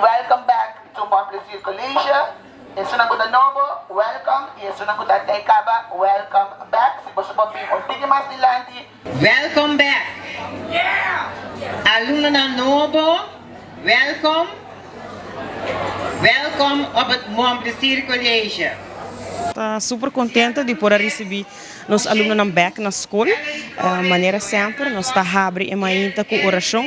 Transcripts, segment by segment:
Welcome back to Bon Plezier College. Esunnan ku ta nobo, welcome. I esunnan ku ta tei kaba, welcome back. Si boso por bin un tiki mas dilanti. Welcome back. Alumnonan nobo, welcome. Welcome op het Mon Plezier College. Ta super contento di por a ricibi nos alumnonan bek na scol. Manera semper nos ta habri e mainta cu oracion,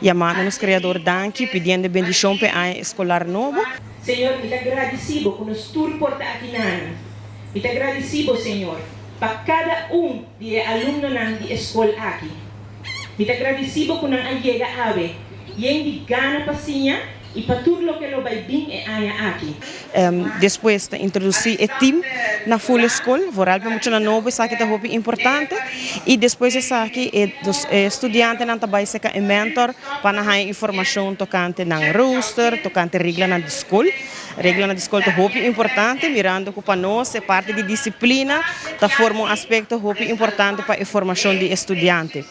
yamando nos Creador danki, pidiendo bendicion p'e aña escolar nobo. Señor, mi ta gradisí Bo ku nos tur por ta aki nani. Mi ta gradisí Bo, Señor, pa kada un di e alumnonan di e skol aki. Mi ta gradisí Bo ku nan a yega awe yen di gana pa siña i pa tur loke lo bai bin e aña aki. Despues ta introdusí e tim na ful e skol, vooral pa muchanan nobo esaki ta hopi importante. I despues esaki e studiantenan ta bai serka e mentor pa nan haña informashon tokante nan rooster, tokante reglanan di skol. Reglanan di skol ta hopi importante mirando ku pa nos e parti di disiplina ta forma un aspekto hopi importante pa e formashon di e studiante.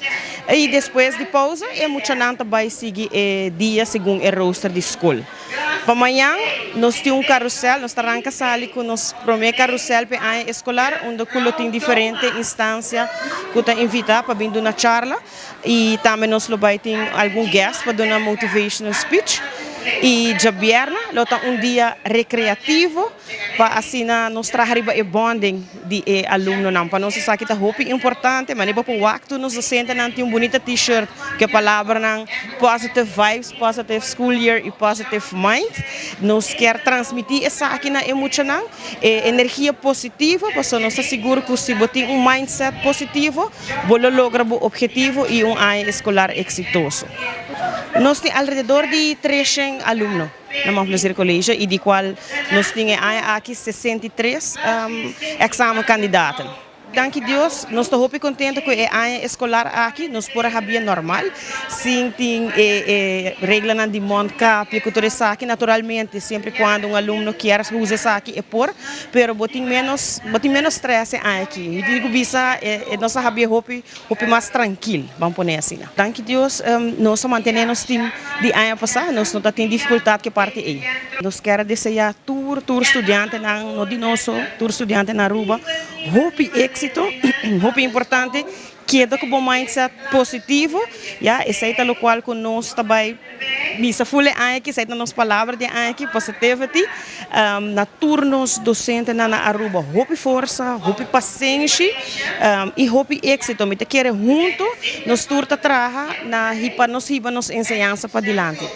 I despues di pousa e muchanan ta bai sigui e dia segun e rooster di skol. Pa mañan nos tin un karusèl, nos ta ranka sali ku nos promé karusèl p'e aña eskolar unda ku lo tin diferente instansia ku ta invitá pa bin duna charla i tambe nos lo bai tin algun guest pa duna motivational speech i djabièrnè lo ta un dia rekreativo. Pa asina nos traha riba e bonding di e alumnonan. Pa nos esaki ta hopi importante. Manera bo por wak tur nos docentenan tin un bunita t-shirt ku e palabranan positive vibes, positive school year y positive mind. Nos kier transmiti esaki na e muchanan, e energia positivo, pasobra nos ta sigur ku si bo tin un mindset positivo, bo lo logra bo objetivo y un aña escolar exitoso. Nos tin alrededor di treshen alumno. Na Mount Pleasant College y di cual nos tin e aña aki 63 examen kandidaten. Danki Dios nos ta hopi contento cu e aña escolar aki nos por a habia normal sin tin e e reglanan di mondkapje cu tur esaki. Naturalmente siempre cuando un alumno kier usa esaki e por, pero bo tin menos bo tin menos stress e aña aki. Mi tin cu bisa e nos a habia hopi Hopi mas trankil, ban pone asina. Danki Dios nos a mantene nos team di aña pasá, nos no ta tin difikultat ku e parti ei. Nos kier a deseá tur tur studiantenan, no di nos so, tur studiante na Aruba hopi éksito, hopi importante keda ku bo mindset positivo, ya, esei ta lokual ku nos ta bai bisa ful e aña aki, esei ta nos palabra di e aña aki, positivity. Na tur nos docentenan na Aruba hopi forsa, hopi pasenshi y hopi exito. Mi ta kere hunto nos tur ta traha na hipa nos hiba nos enseñansa padilanti.